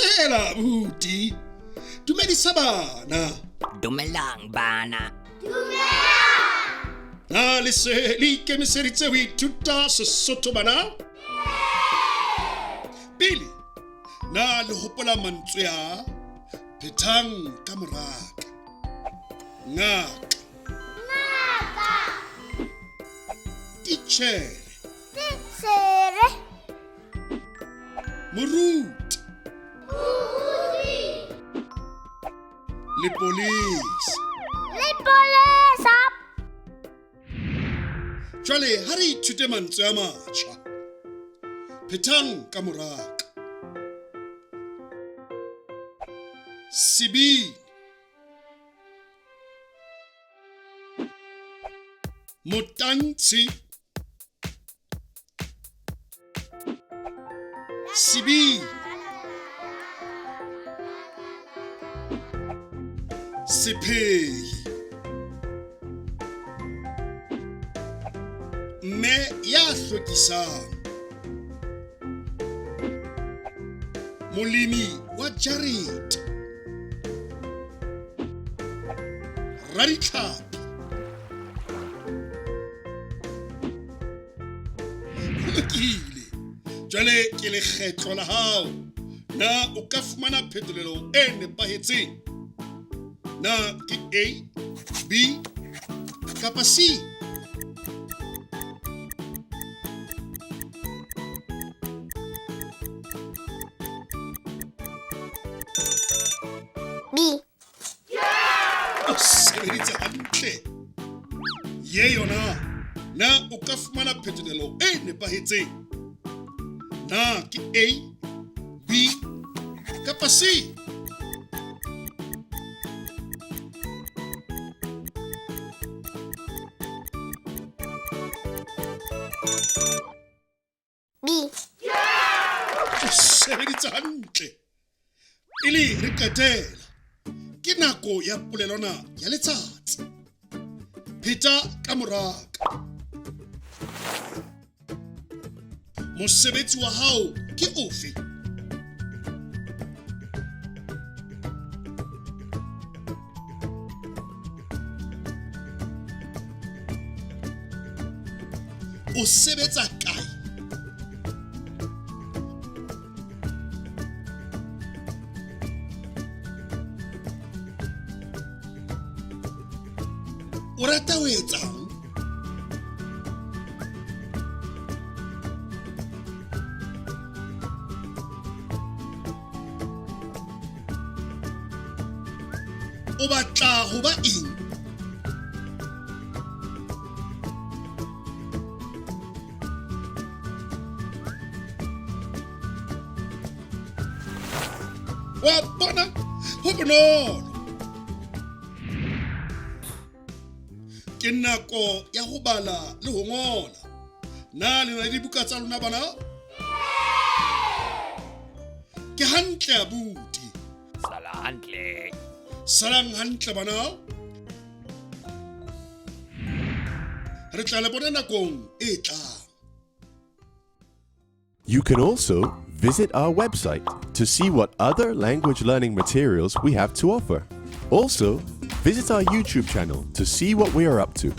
Dumela abuti. Dumedisa bana. Dumelang bana. Na le se le ikemiseditse ho ithuta Sesotho bana? Pele, na le hopola mantswe a phethang ka moraka? Ngaka. Ngaka. Titjhere. Titjhere. Moruti. Moruti. Lepolesa. Lepolesa. Jwale ha re ithute mantswe a matjha. Phethang ka moraka. Sebini. Motantshi. Sebini. Sephehi. Mme ya hlwekisang. Molemi wa jarete. Raditlhapi. Ho lokile. Jwale ke lekgetlo la hao. Na o ka fumana phetolelo e nepahetseng? Na ke A, B kapa C? B. O sebeditse hantle. Ye yona. Na o ka fumana phetolelo e nepahetseng? Na ke A, B kapa C? B. O sebeditse hantle. Pele re qetela, ke nako ya polelwana ya letsatsi. Pheta ka moraka. Mosebetsi wa hao ke ofe? O sebetsa kae? O rata ho etsang? O batla ho ba eng? Wa bona, ho bonolo. Ke nako ya ho bala le ho ngola. Na le na le dibuka tsa lona bana? Ke hantle abuti. Sala hantle. Salang hantle bana. Re tla le bona nakong e tlang. You can also visit our website to see what other language learning materials we have to offer. Also, visit our YouTube channel to see what we are up to.